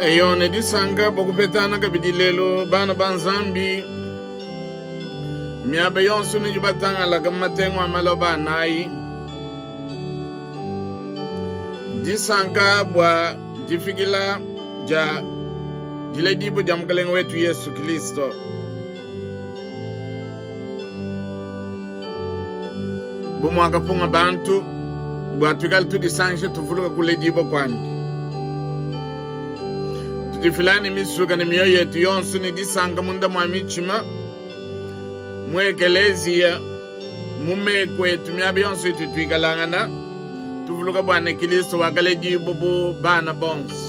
Eyo, ne disanka bua kupetana kabidi lelu bana ba Nzambi miaba yonso nudi batangalaka mu matengu a maloba anayi. Disanka bua difikila dia diledibua dia Mukalenge wetu Yesu Kristo. Bu muakapunga bantu bua tuikale tudisangisha tuvuluka kuledibua kuandi, tudifila ne misuka ne mioyo yetu yonso ne disanka munda mua mitshima mu ekeleziya, mu meku etu, miaba yonso itu tuikalangana, tuvuluka bua ne Kristo wakaledibua bu bana bonso.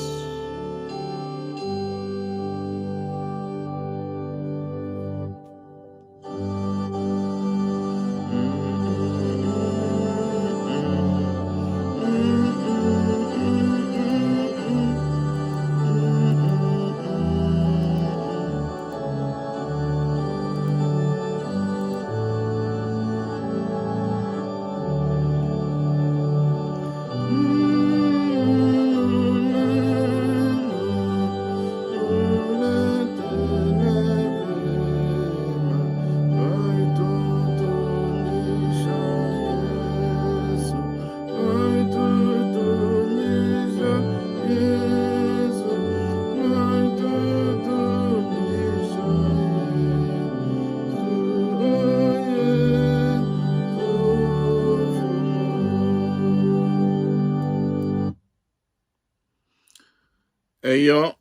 Eyo,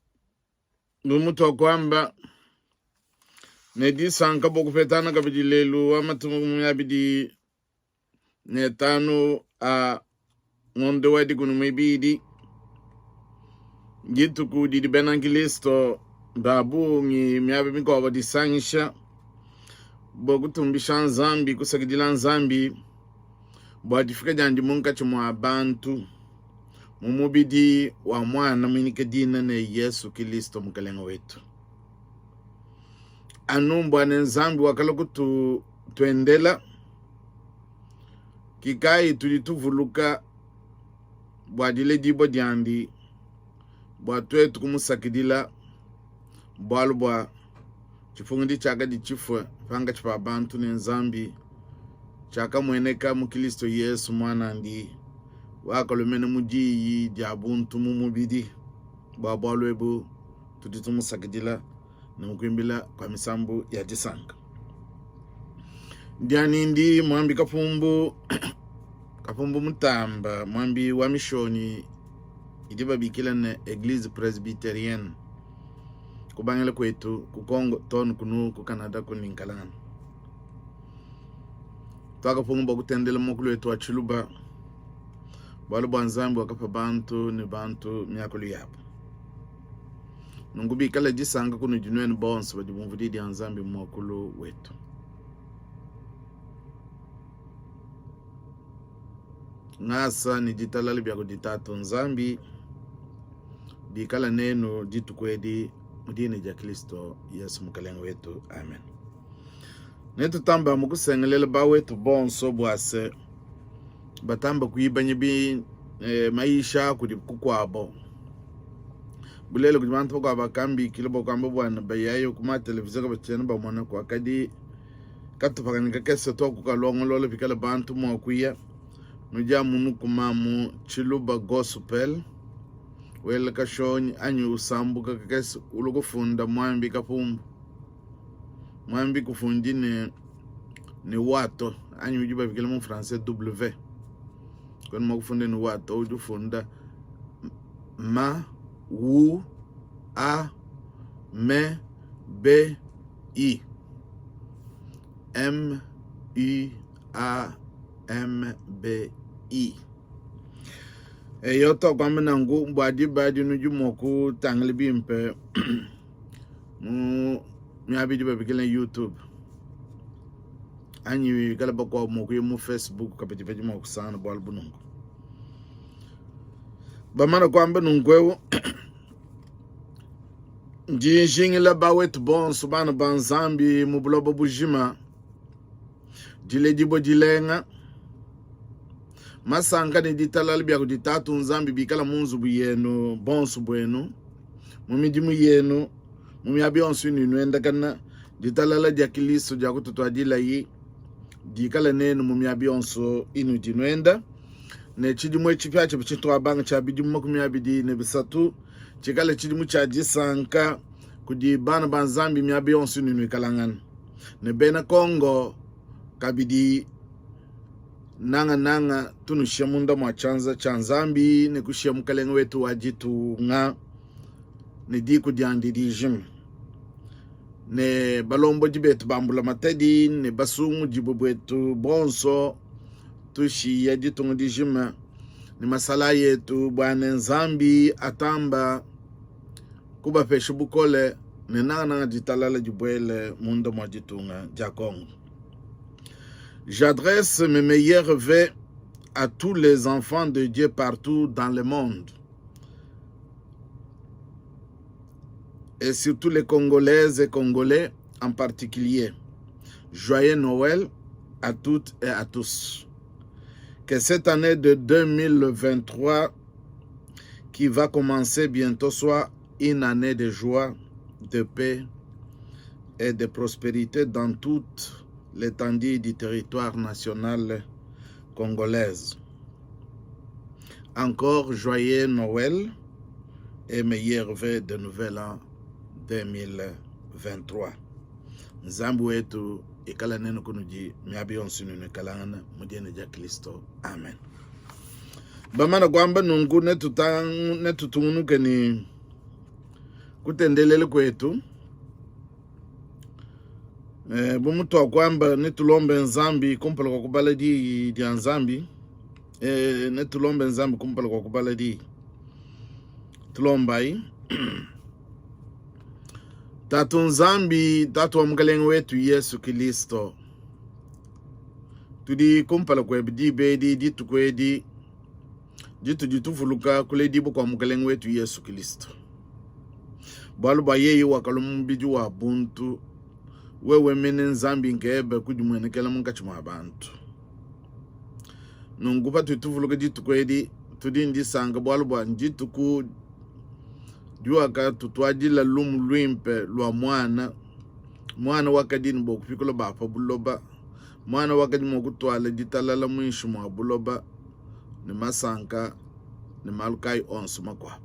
bu mutuakuamba ne disanka bua kupetana kabidi lelu wa matuku 25 a ngondo wa dikumi muibidi, dituku didi bena nkristo ba bungi miaba mikuabo badisangisha bua kutumbisha Nzambi, kusakidila Nzambi bua difika diandi munkatshi mua bantu mu mubidi wa Muana muinyike dina ne Yesu Kilisto Mukelenge wetu. Anu mbua ne Nzambi wakalua kutuendela, kikayi tudi tuvuluka bua diledibua diandi, bua tuetu kumusakidila, bualu bua tshipungidi tshiakadi tshifue pankatshi pa bantu ne Nzambi tshiakamueneka mu Kilisto Yesu Muan'andi, wakalua mene mu diyi dia buntu mu mubidi. Bua bualu ebu tudi tumusakidila ne mu kuimbila kua misambu ya disanka. Ndiani ndi muambi Kapumbu, Kapumbu Mutamba, muambi wa mishonyi idi babikila ne Eglise Presbyterienne, kubangila kuetu ku Congo too ne kunu ku Canada ku Ninkalanga. Tuakapunga bua kutendela muakulu wetu wa Tshiluba, bualu bua Nzambi wakapa bantu ne bantu miakulu yabu. Nunku bikale disanka kunudi nuenu bonso badi bumvua di dia Nzambi mu muakulu wetu. Ngasa ne ditalala bia kudi Tatu Nzambi bikala nenu dituku edi mu dina dia Kristo Yesu Mukalenge wetu. Amen. Netutamba mu kusengelela bawetu bonso bua se batamba kuibanya bi eh, mayisha kudi kukuabo bulela kudi bantu bakuabo bakambikila bua kuamba bua ne bayaye ku ma televizion kabatshiena bamona kuakadi katupa kanyi kakese tuakukalongolola pikala bantu mua kuya nudi amu nukuma mu tshiluba gospel wela kashonyi anyi usambuka kakese ulu kufunda muambi kapumbu muambi kufundi ne ne wato anyi udi babikila mu français W kwena mua kufunda ne wato udi ufunda ma wu a m b i m u a m b i eyo to kwamba nanku bua diba adi nudi mua kutangila bimpe mu miaba idi babikila YouTube anyi bikala bakuabu mua kuya mu Facebook kabidi badi mua kusangana bualu bu nunku. Bamana kuamba nunku eu ndi njingila bawetu bonso bana ba Nzambi mu buloba bujima diledibua dilenga masanka ne ditalala bia kudi Tatu Nzambi bikala mu nzubu yenu bonso buenu. Mu midimu yenu, mu miaba yonso inudi nuendakana, ditalala dia Kilisto dia kututuadilayi dikale nenu mu miaba yonso inudi nuenda. Ne tshidimu etshi tshipiatshipia tshituabanga tshia bidimu 23 tshikale tshidimu tshia disanka kudi bana ba Nzambi miaba yonso inudi nuikalangana ne bena Kongo kabidi nangananga tunushiya munda mua tshianza tshia Nzambi ne kushiya Mukalenge wetu wa ditunga ne diku diandi dijima ne balombodi betu ba mbulamatadi ne basungudibue buetu bonso tushiya ditunga dijima ne masalayi etu bua ne Nzambi atamba kubapesha bukole ne nangananga ditalala dibuele munda mua ditunga dia Congo. J'adresse mes meilleurs vœux à tous les enfants de Dieu partout dans le monde et surtout les Congolaises et Congolais en particulier. Joyeux Noël à toutes et à tous. Que cette année de 2023 qui va commencer bientôt soit une année de joie, de paix et de prospérité dans toute l'étendue du territoire national congolaise. Encore joyeux Noël et meilleurs vœux de nouvel an 2023. Nzambi wetu ikala nenu kunudi miaba yonso inudi nuikalangana mu dina dia Kristo. Amen. Bamana kuamba nunku netutungunuke ne kutendelela kuetu eh, bu mutuakuamba netulombe Nzambi kumpala kua kubala diyi dia Nzambi eh, netulombe Nzambi kumpala kua kubala diyi. Tulombayi Tatu Nzambi, Tatu wa Mukalenge wetu Yesu Kilisto, tudi kumpala kuebe diba edi, dituku edi ditudi tuvuluka kuledibua kua Mukalenge wetu Yesu Kilisto. Bualu bua yeye wakalua mu mubidi wa buntu, wewe mene Nzambi nkebe kudimuenekela munkatshi mua bantu. Nunku patudi tuvuluka dituku edi, tudi ne disanka bualu bua ndituku diwakatutuadila lumu luimpe lua Muana, Muana wakadi ne bua kupikula ba pa buloba, Muana wakadi mua kutuala ditalala muinshi mua buloba ne masanka ne malu kayi onso makuabu.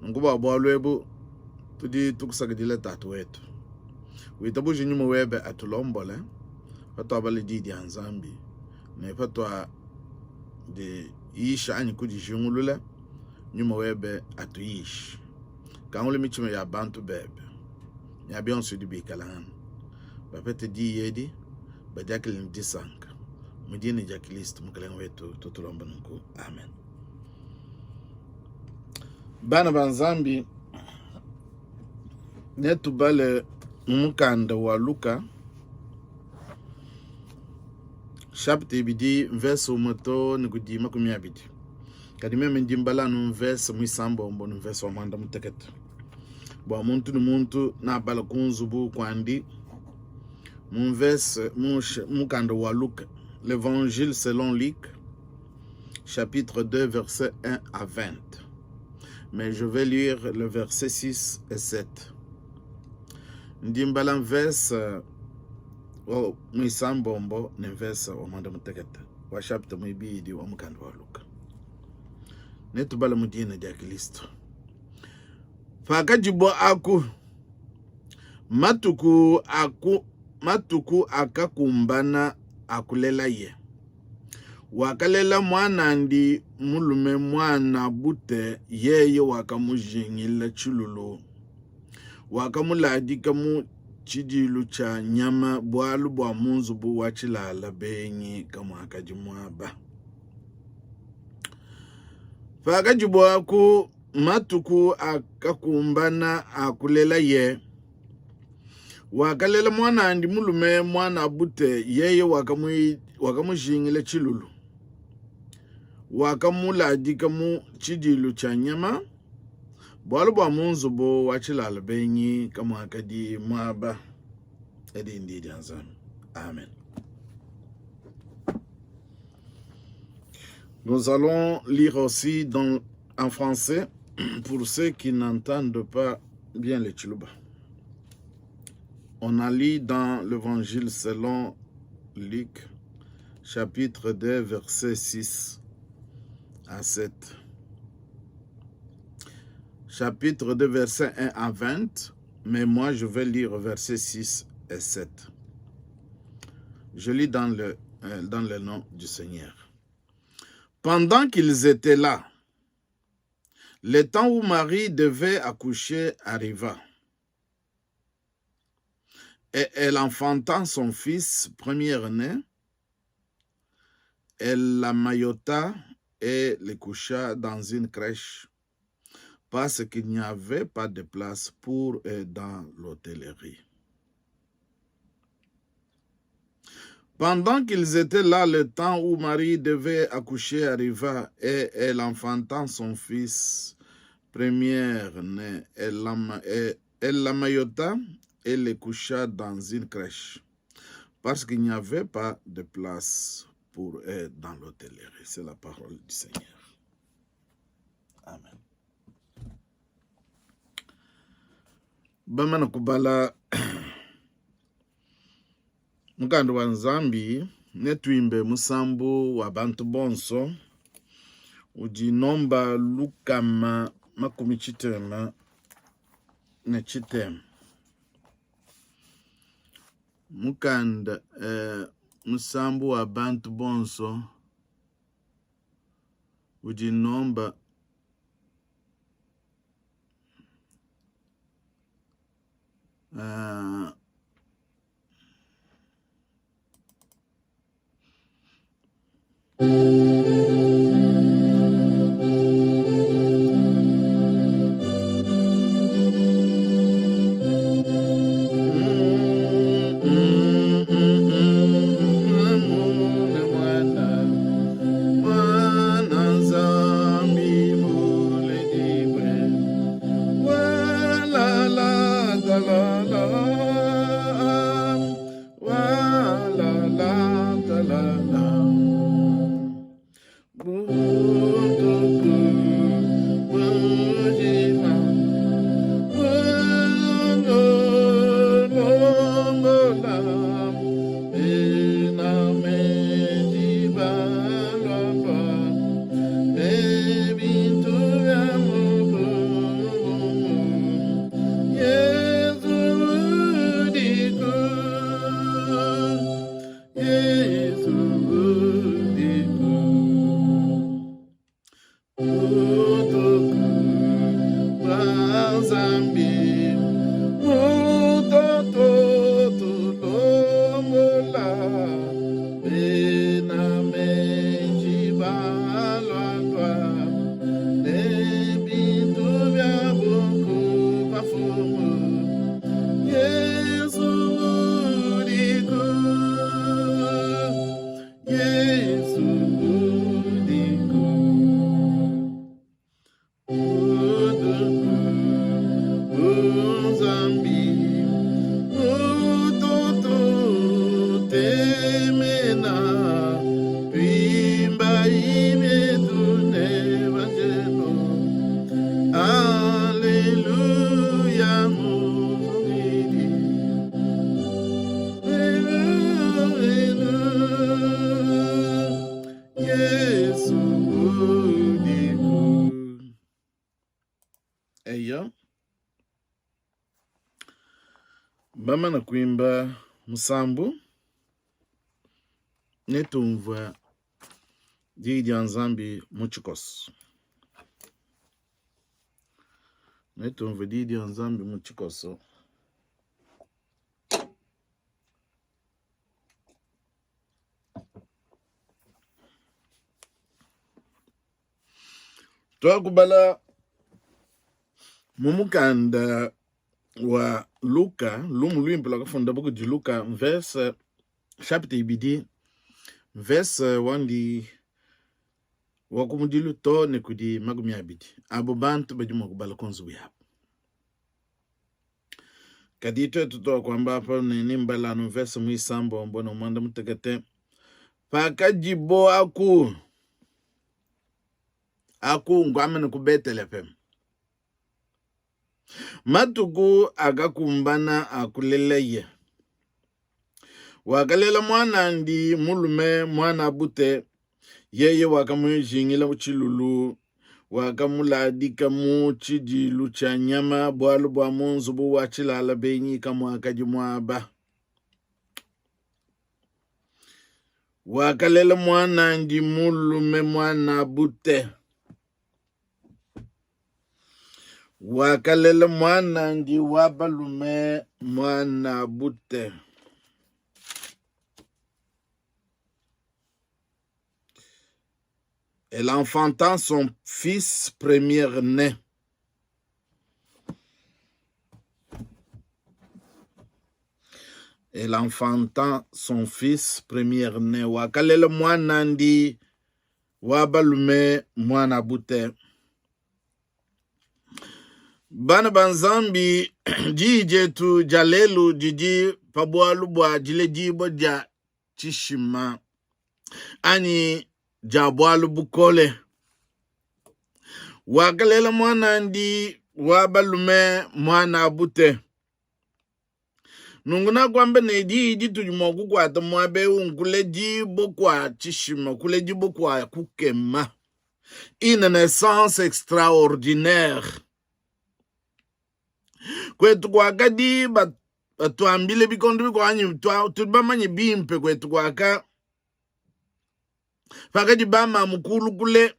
Nunku bua bualu ebu tudi tukusakidila Tatu wetu. Witabuje nyuma webe atulombole patuabala Diyi dia Nzambi ne patuadiyisha anyi kudijingulula, nyuma webe atuyishe. Kangula mitshima ya bantu bebe miaba yonso idi bikalangana, bapete diyi edi, badiakile ne disanka. Mu dina dia Kristo Mukalenge wetu tutulomba nunku, amen. Bana ba Nzambi, netubale mu mukanda wa Luka chapitre ibidi mvese umue to ne kudi 20 kadi meme ndi mbala anu mvese muisambombo ne mvese wa muanda mutekete bua muntu ne muntu nabala ku nzubu kuandi mu mvese mu mukanda wa Luka l'évangile selon Luc chapitre 2 verset 1 à 20 mais je vais lire le verset 6 et 7 ndi mbala mvese wa muisambombo ne mvese wa muanda mutekete wa chapitre muibidi wa mukanda wa Luka. Netubale mu dina dia Kristo. Pakadibua aku matuku aku matuku akakumbana akulelaye wakalela muanandi mulume muan'a bute, yeye wakamujingila tshilulu wakamuladika mu tshidilu tshia nyama, bualu bua mu nzubu wa tshilala benyi kamuakadi muaba. Pakadibuaku matuku akakumbana a kulelaye, wakalela muan'andi mulume muan'a bute, yeye wakamujingila tshilulu, wakamuladika mu tshidilu tshia nyama, bualu bua mu nzubu wa tshilala benyi kamuakadi muaba. Edi ndi dia Nzambi. Amen. Nous allons lire aussi dans, en français. Pour ceux qui n'entendent pas bien le Tshiluba, on a lu dans l'évangile selon Luc, chapitre 2, verset 6 à 7. Chapitre 2, verset 1 à 20, mais moi je vais lire verset 6 et 7. Je lis dans le, euh, dans le nom du Seigneur. Pendant qu'ils étaient là, le temps où Marie devait accoucher arriva. Et elle enfanta son fils premier-né. Elle l'emmaillota et le coucha dans une crèche parce qu'il n'y avait pas de place pour eux dans l'hôtellerie. Pendant qu'ils étaient là, le temps où Marie devait accoucher arriva et elle enfanta son fils premier-né. Elle l'emmaillota et le coucha dans une crèche parce qu'il n'y avait pas de place pour eux dans l'hôtellerie. C'est la parole du Seigneur. Amen. Bamana kubala mukanda wa Nzambi netuimbe musambu wa bantu bonso udi nomba lukama makumi tshitema ne tshitema. Mukanda eh, musambu wa bantu bonso udi nomba uh, Eyo, bamana kuimba musambu ne tumvua diyi dia Nzambi mu tshikoso. Ne tumvua diyi dia Nzambi mu tshikoso. Tuakubala mu mukanda wa Luka, lumu luimpe luakafunda kudi Luka, mvese chapitre ibidi, mvese wandi wa kumudilu to ne kudi makumi abidi. Abo bantu badi mua kubala ku nzubu yabo. Kadi tuetu tuakuamba apa ne nimbala anu mvese muisambombo ne muanda mutekete pakadibo aku aku nguamene ku Beteleheme. Matuku akakumbana a kuleleye. Wakalela muan'andi mulume, muan'a bute, yeye wakamujingila tshilulu, wakamuladika mu tshidilu tshia nyama, bualu bua mu nzubu wa tshilala benyi kamuakadi muaba. Wakalela muan'andi mulume, muan'a bute. Wakalela muan'andi wa balume, muan'a bute. Elle enfanta son fils premier-né. Elle enfanta son fils premier-né. Wakalela muan'andi wa balume muan'a bute. Bana ba Nzambi, diyi dietu dia lelu didi pa bualu bua diledibua dia tshishima anyi dia bualu bukole. Wakalela muanandi wa balume muan'a bute. Nunku nakuamba ne, diyi ditudi mua kukuata muaba eu nkuledibua kua tshishima, kuledibua kua kukema, une naissance extraordinaire. Kuetu kuakadi batuambile bikondo bikuabu anyi tudi bamanye bimpe kuetu kuaka pakadi bamamu kulu kule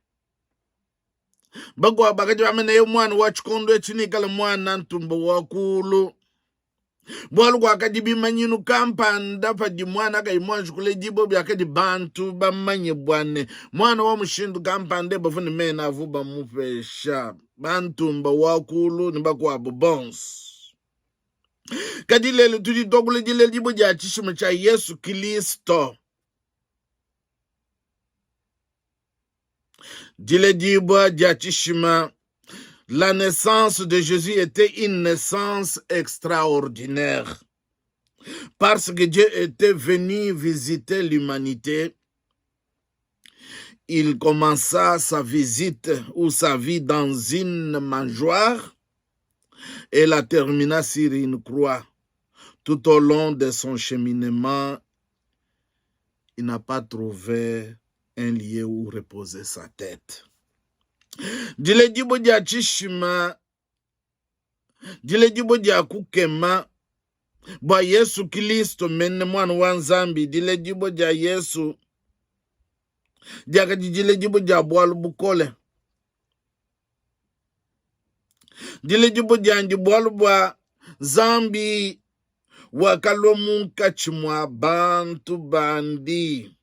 bakuabu bakadi bamba ne muana wa tshikondo etshi nikale muana ntumba wa kulu bualu kuakadi bimanyinu kampanda padi muana kayi muanji kuledibua biakadi bantu bamanye bua ne muana wa mushindu kampanda bavua ne mena avua bamupesha bantumba wa kulu ne bakuabu bonso. Kadi lelu tudi tuakula diledibua dia tshishima tshia Yesu Kilisto. Diledibua dia tshishima, la naissance de Jésus était une naissance extraordinaire. Parce que Dieu était venu visiter l'humanité, il commença sa visite ou sa vie dans une mangeoire et la termina sur une croix. Tout au long de son cheminement, il n'a pas trouvé un lieu où reposer sa tête. Diledibua dia tshishima, diledibua dia kukema bua Yesu Kilisto mene muana wa Nzambi, diledibua dia Yesu diakadi diledibua dia bualu bukole. Diledibua diandi bualu bua Nzambi wakalua munkatshi mua bantu bandi.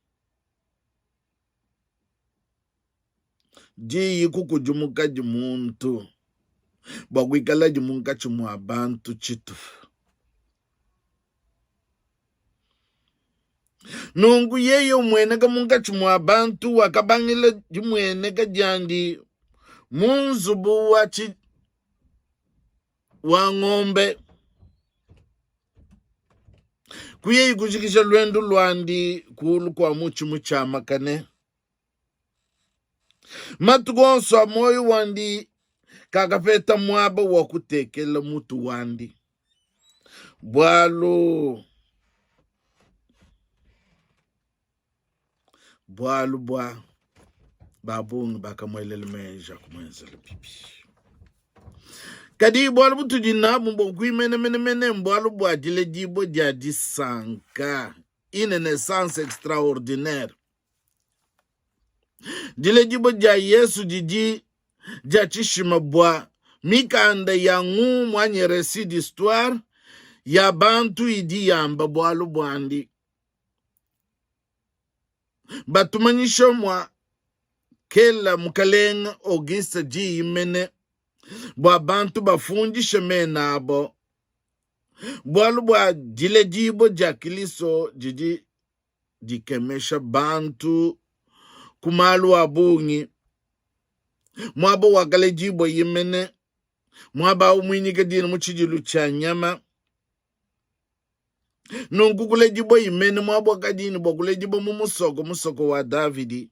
Diyi kukudimukadi muntu bua kuikaladi munkatshi mua bantu tshitupa. Nunku yeye umueneka munkatshi mua bantu, wakabangila dimueneka diandi mu nzubu wa, wa ngombe kuyeyi kujikija luendu luandi kulu kua mutshi mutshiamakane. Matuku onso a muoyo wandi kakapeta muaba wa kutekela mutu wandi, bualu bualu bua ba bungi bakamuelela meji a kumuenzela bibi. Kadi bualu butudi nabu mbua kuimena menemene mbualu bua diledibua dia disanka, une naissance extraordinaire. Diledibua dia Yesu didi dia tshishima bua mikanda ya ngumu anyi recit d'histoire ya bantu idi yamba bualu buandi. Batumanyisha mua kela mukalenge Auguste diyi mene bua bantu bafundishe mena abo, bualu bua diledibua dia Kristo didi dikemesha bantu ku malu a bungi. Muaba wakaledibua ye mene, muaba au muinyika dina mu tshidilu tshia nyama. Nunku kuledibua ye mene muaba wakadi ne bua kuledibua mu musoko, musoko wa Davidi,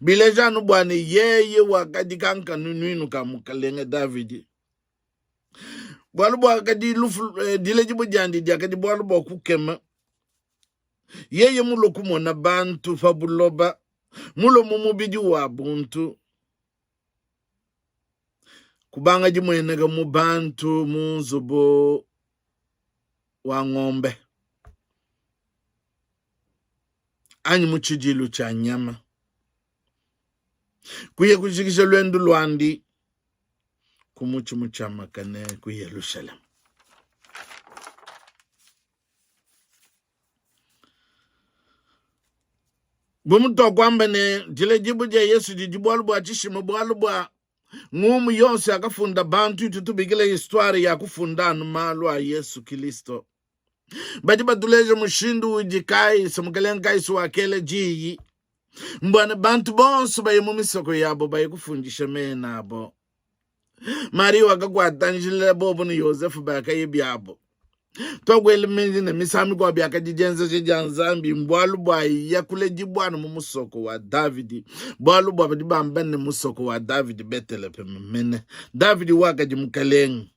bileja anu bua ne yeye wakadi kankanunuinu ka mukalenge Davidi. Bualu buakadi lufu, diledibua diandi diakadi bualu bua kukema. Yeye mulue kumona bantu pa buloba, mulue mu mubidi wa buntu, kubanga dimueneka mu bantu mu nzubu wa ngombe anyi mu tshidilu tshia nyama, kuya kujikija luendu luandi ku mutshi mutshiamakane ku Yelushalema. Bu mutuakuamba ne, diledibua dia Yesu didi bualu bua tshishima, bualu bua ngumu yonso yakafunda bantu itu tubikila histoire ya kufunda anu malu a Yesu Kilisto. Badi batuleja mushindu udi Kaisa, mukelenge Kaisa wakela diyi mbua ne bantu bonso baye mu misoko yabo baye kufundisha mena abo. Maria wakakuata njila bobo ne Yosefe bakaye biabo. Tuakuela meji ne misangu mikuabu yakadi dienzeja dia Nzambi mbualu bua ya kuledibua anu mu musoko wa Davidi, bualu bua badi bamba ne musoko wa Davidi Beteleheme mene. Davidi wakadi mukelenge.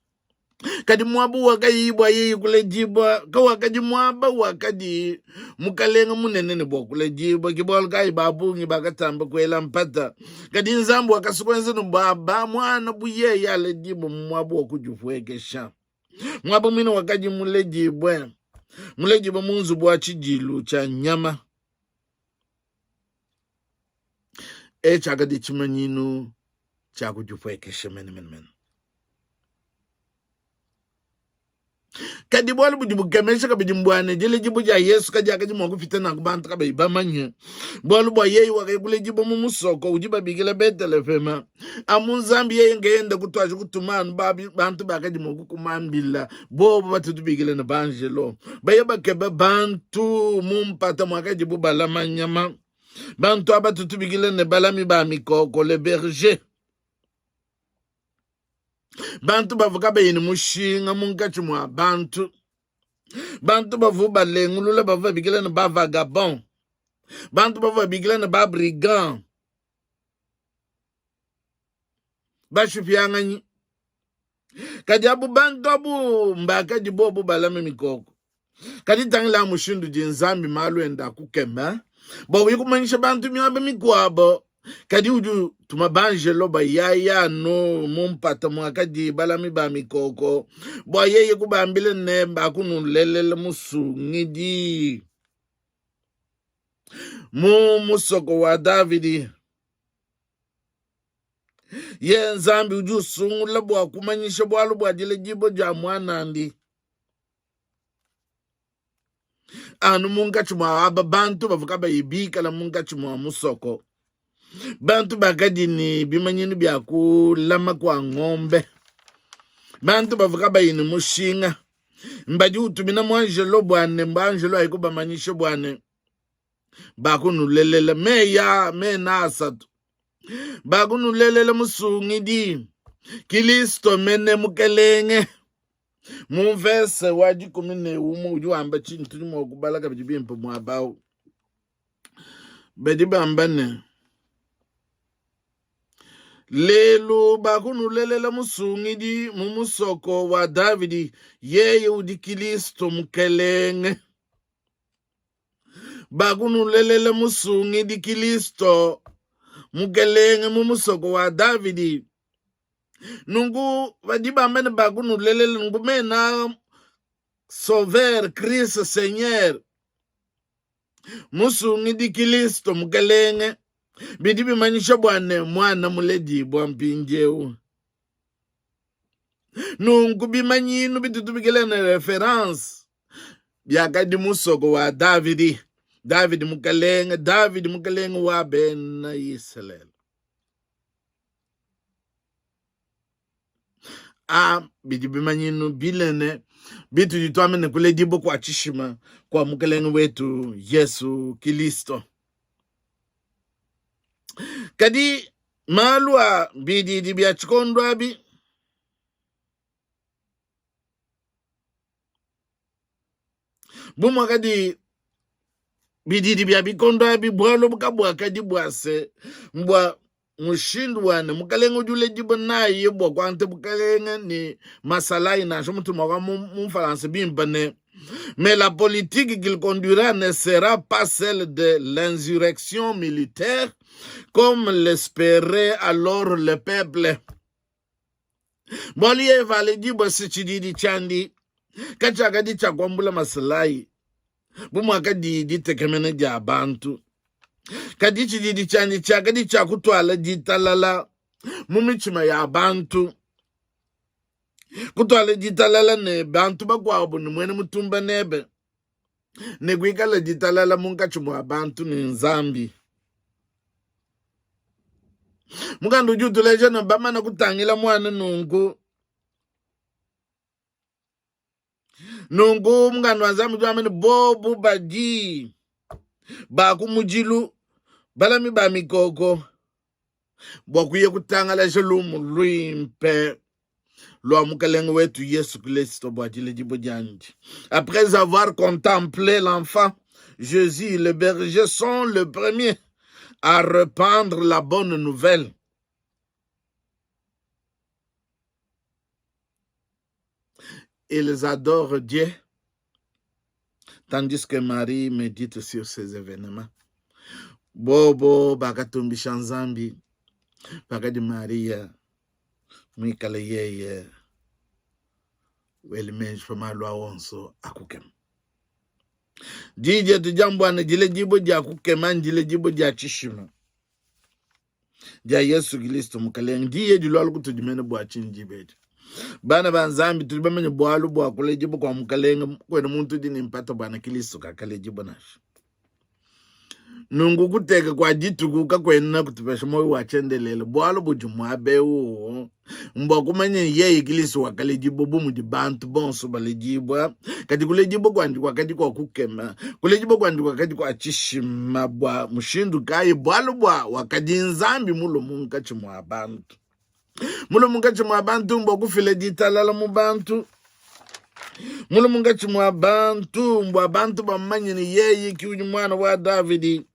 Kadi muaba wakayibua yeye kuledibua kawakadi muaba wakadi mukalenge munene ne bua kuledibua. Ke bualu kayi ba bungi bakatamba kuela mpata. Kadi Nzambi wakasua kuenza ne bua ba muana bu yeye aledibue mu muaba wa kudipuekesha, muaba muine wakadi muledibue, muledibue mu nzubu wa tshidilu tshia nyama. Etshi tshiakadi tshimanyinu tshia kudipuekesha menemene. Kadi bualu budi bukemesha kabidi mbua ne, diledibua dia Yesu kadiakadi mua kupita nanku bantu kabayi bamanye, bualu bua yeye wakaya kuledibua mu musoko udi babikila Betelehema. Amu Nzambi yeye nkayende kutuaji kutuma anu bantu bakadi mua kukumambila, bobo batu tubikila ne banjelo, baye bakeba bantu mu mpata muakadibu balama nyama. Bantu aba tutubikila ne balami ba mikoko, le berger. Bantu bavua kabayi ne mushinga munkatshi mua bantu, bantu bavua balengulula, bavua babikila ne ba vagabond, bantu bavua babikila ne ba brigand, bashipianganyi. Kadi abu bantu abu mbakadi bobu balame mikoko. Kadi tangila mushindu udi Nzambi malu ende akukema bua kuya kumanyisha bantu miaba mikuabo. Kadi udi utuma banjelo bayaya anu mu mpata muakadi balami ba mikoko bua yeye kubambila ne, bakunulelela musungidi mu musoko wa Davidi. Ye Nzambi udi usungula bua kumanyisha bualu bua diledibua dia muanandi anu munkatshi mua aba bantu bavua kabayi bikala munkatshi mua musoko, bantu bakadi ne bimanyinu bia kulama kua ngombe, bantu bavua kabayi ne mushinga. Mbadi utumina muanjelo bua ne banjelo ayi kubamanyisha bua ne bakunulelela meyi a mena asatu bakunulelela musungidi Kilisto mene Mukelenge. Mu mvese wa 11 udi wamba tshinyi? Tudi mua kubala kabidi bimpe muaba au. Badi bamba ne, Lelu bakunulelela musungidi mu musoko wa Davidi, yeye udi Kilisto Mukelenge. Bakunulelela musungidi Kilisto Mukelenge mu musoko wa Davidi. Nunku badi bamba ne bakunulelela, nunku mena Sauveur Christ Seigneur, Musungidi Kilisto Mukelenge, bidi bimanyisha bua ne muana muledibua mpindieu. Nunku bimanyinu bitutu bikila ne reference biakadi musoko wa Davidi, Davidi mukelenge, Davidi mukelenge wa bena Isalele. A bidi bimanyinu binene bitudi tuamba ne kuledibua kua tshishima kua Mukelenge wetu Yesu Kilisto. Kadi malu a bididi bia tshikondo abi bu muakadi bididi bia bikondo abi, bualu kabuakadi bua se mbua. mushindu wa ne mukalenge udi uledibua nayi bua kuangata bukalenge ne masalayi nansha mutu mua mu mfalansa bimpe ne mais la politique qu'il conduira ne sera pas celle de l'insurrection militaire comme l'espérait alors le peuple. Bualu yeye valedibua se tshididi tshiandi katshiakadi tshia kuambula masalayi bu muakadi ditekemena dia bantu, kadi tshididi tshiandi tshiakadi tshia kutuala ditalala mu mitshima ya bantu, kutuala ditalala ne bantu bakuabu ne muena mutumba nebe, ne kuikala ditalala munkatshi mua bantu ne Nzambi. Mukanda udi utuleja ne bamana kutangila muana nunku nunku mukanda wa Nzambi udi wamba ne bobu badi ba ku mudilu balami ba mikoko bua kuya kutangalaja lumu luimpe lua Mukalenge wetu Yesu Kristo bua diledibua diandi. Après avoir contemplé l'enfant Jésus, les bergers sont le premier à répandre la bonne nouvelle. Ils adorent Dieu, tandis que Marie médite sur ces événements. Bobo bakatumbisha Nzambi pakadi Maria muikale yeye wela meji pa malu a onso a kukema. Diyi dietu dia mbuana diledibua dia kukema ndiledibua dia tshishima dia Yesu Kilisto Mukalenge. Diyi edi lualu kutudi mene bua tshinyi diba edi? Bana ba Nzambi, tudi bamanye bualu bua kuledibua kua Mukalenge. Kuena muntu udi ne mpata bua ne Kilisto kakaledibua nansha. Nunku kuteka kua dituku kakuena kutupesha muoyo wa tshiendelele. Bualu budi muaba eu mbua kumanya yeye Kilisto wakaledibua bu mudi bantu bonso baledibua, kadi kuledibua kuandi kuakadi kua kukema, kuledibua kuandi kuakadi kua tshishima. Bua mushindu kayi? Bualu bua wakadi Nzambi mulue munkatshi mua bantu, mulue munkatshi mua bantu mbua kufila ditalala mu bantu mulue munkatshi mua bantu mbua bantu bamanye ne yeye ki udi muana wa Davidi,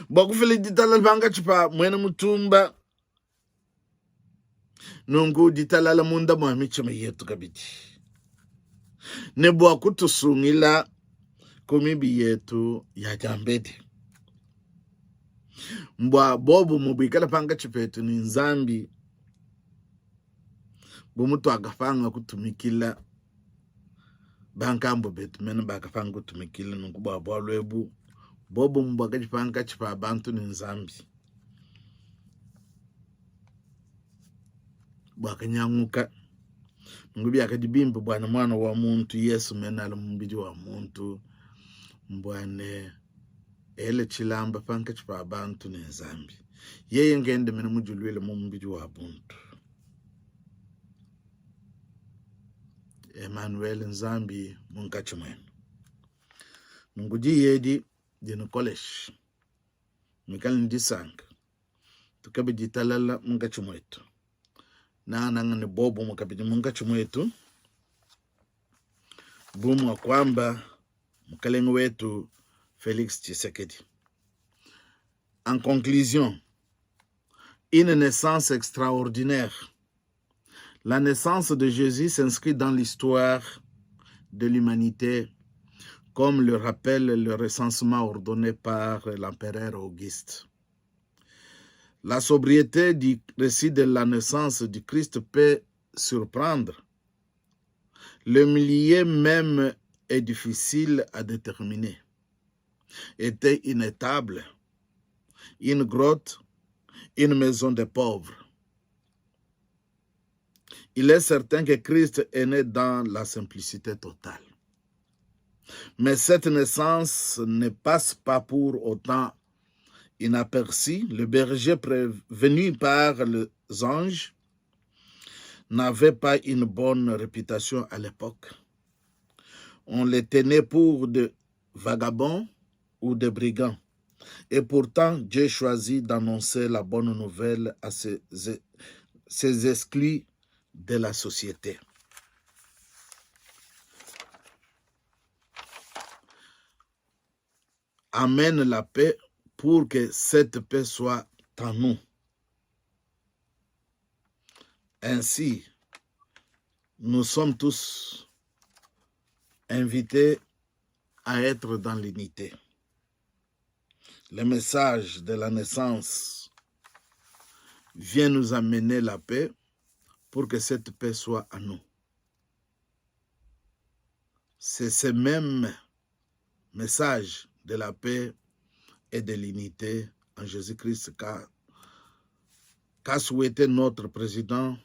bua kufila ditalala pankatshi pa muena mutumba nunku ditalala munda mua mitshima yetu kabidi ne bua kutusungila ku mibi yetu ya diambedi mbua bobu buikale pankatshi petu ne Nzambi bu mutuakapanga kutumikila bankambua betu mene bakapanga kutumikila nunku bua bualu ebu bobu buakadi pankatshi pa bantu ne Nzambi buakanyanguka nunku biakadi bimpe bua ne muana wa muntu Yesu mene ali mu mubidi wa muntu mbua ne ele tshilamba pankatshi pa bantu ne Nzambi yeye ngende mene mudiluile mu mubidi wa buntu Emmanuel Nzambi munkatshi muenu nunku diyi edi dinukoleshe nuikale ne disanka tukebe ditalala munkatshi muetu nangananga ne buobumue kabidi munkatshi muetu bu muakuamba mukalenge wetu Felix Tshisekedi. En conclusion, une naissance extraordinaire. La naissance de Jésus s'inscrit dans l'histoire de l'humanité, comme le rappelle le recensement ordonné par l'empereur Auguste. La sobriété du récit de la naissance du Christ peut surprendre. Le milieu même est difficile à déterminer. Était une étable, une grotte, une maison de pauvres. Il est certain que Christ est né dans la simplicité totale. Mais cette naissance ne passe pas pour autant inaperçue. Le berger prévenu par les anges n'avait pas une bonne réputation à l'époque. On les tenait pour des vagabonds ou des brigands. Et pourtant, Dieu choisit d'annoncer la bonne nouvelle à ces, ces exclus de la société. Amène la paix pour que cette paix soit en nous. Ainsi, nous sommes tous invités à être dans l'unité. Le message de la naissance vient nous amener la paix pour que cette paix soit à nous. C'est ce même message de la paix et de l'unité en Jésus-Christ qu'a qu'a souhaité notre président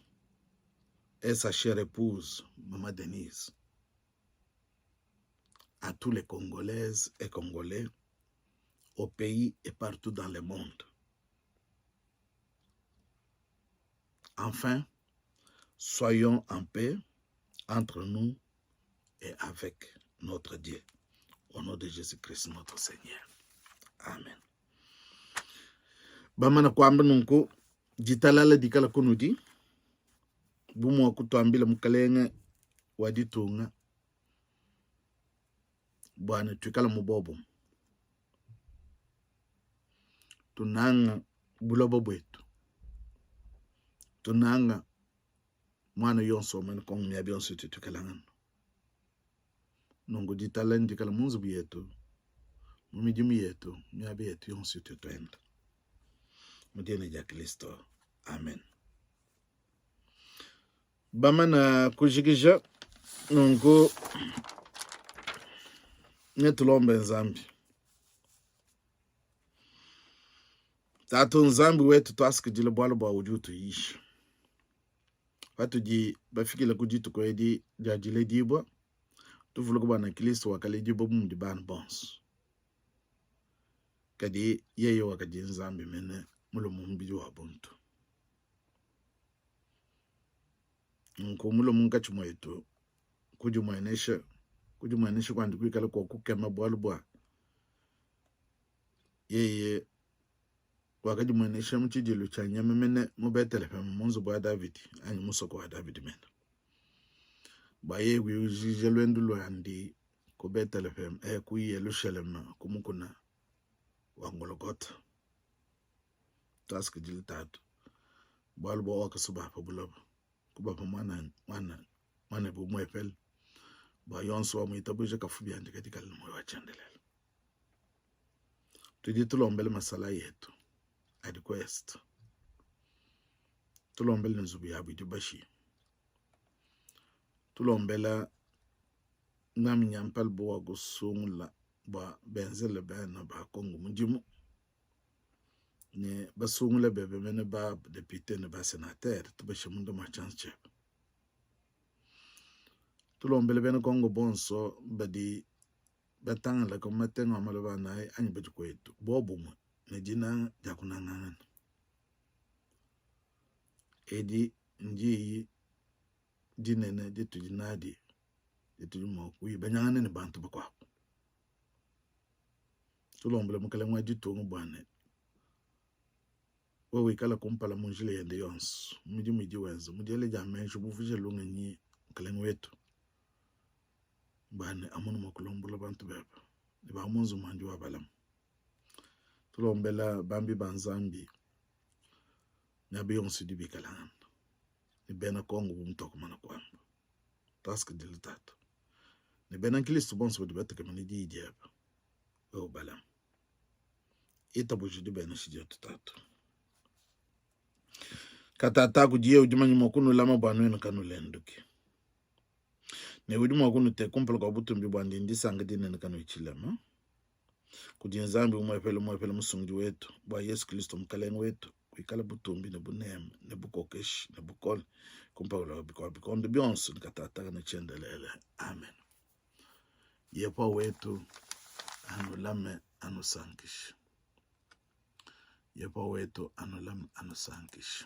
et sa chère épouse, Maman Denise, à tous les Congolaises et Congolais au pays et partout dans le monde. Enfin, soyons en paix entre nous et avec notre Dieu. Au nom de Jésus-Christ, notre Seigneur. Amen. Bamana kuamba nunku, ditalala dikala kunudi, bu mua kutuambila Mukalenge wa ditunga bua ne tuikala mu bobumue, tunanga buloba buetu, tunanga muana yonso wa muena Kongo miaba yonso itu tuikalangana. Nunku ditalala ndikala mu nzubu yetu, mu midimu yetu, miaba yetu yonso itu tuenda. Mu dina dia Kristo, amen. Bamana kujikija nunku, netulombe Nzambi. Tatu Nzambi wetu, tuasakidila bualu bua udi utuyisha. Patudi bafikile ku dituku edi dia diledibua, tuvuluke bua ne Kristo wakaledibua bu mudi bana bonso. Kadi yeye wakadi Nzambi mene mulue mu mubidi wa buntu. Nunku mulue munkatshi muetu kudimuenesha, kudimuenesha kuandi kuikala kua kukema bualu bua yeye wakadimuenesha mu tshidilu tshia nyama mene mu Beteleheme mu nzubu wa Davidi anyi musoko wa Davidi mene, bua yeye kuyujija luendu luandi ku Beteleheme eh, ku Yelushalema ku mukuna wa Golgotha. Tuasakidila Tatu bualu bua wakasuba pa buloba kubapa muana muana muanebe umuepele bua yonso wamuitabuja kafu biandi kadi kale ne muoyo wa tshiendelele. Tudi tulombela masalayi etu adi ku est, tulombela nzubu yabu idi bashiya, tulombela Nzambi nyampala bua kusungula bua benzele bena ba Kongo mudimu ne basungula bebe mene ba depute ne ba senateur tubashe munda mua tshianza tshiebe. Tulombele bena Kongo bonso badi batangalaka mu matenga a maloba anayi anyi badi kuetu buobumue ne dinanga dia kunangangana. Edi ndiyi dinene ditudi nadi ditudi mua kuibanyangana ne bantu bakuabu. Tulombole Mukalenge wa ditunga bua ne wewe wikala kumpala mu njila yende yonso, mu midimu idi wenza, mu diela dia meji, muvuije lungenyi Mukalenge wetu. Bua ne amone mua kulombola bantu bebe ne ba mu nzubu muandi wa balamu. Tulombela bambi ba Nzambi miaba yonso idi bikalangana ne bena Kongo bu mutuakumana kuamba. Tuasakidila Tatu ne bena Nkristo bonso badi batekemena diyi diebe wewe ubalamu. Itabuja dibenesha dietu Tatu. Katataka kudiye udi manya mua kunulama bua nuenu kanulenduki. Ne udi mua kunuteka kumpala kua butumbi buandi ndisanka dinene kanuyi tshilema kudi Nzambi umuepele umuepele Musungidi wetu, bua Yesu Kristo Mukalenge wetu, kuikala butumbi ne buneme ne bukokeshi ne bukole kumpala kua bikondo bionso ne katataka ne tshiendelele. Amen. Yehowa wetu anulame anusankishe. Yehowa wetu anulame anusankishe.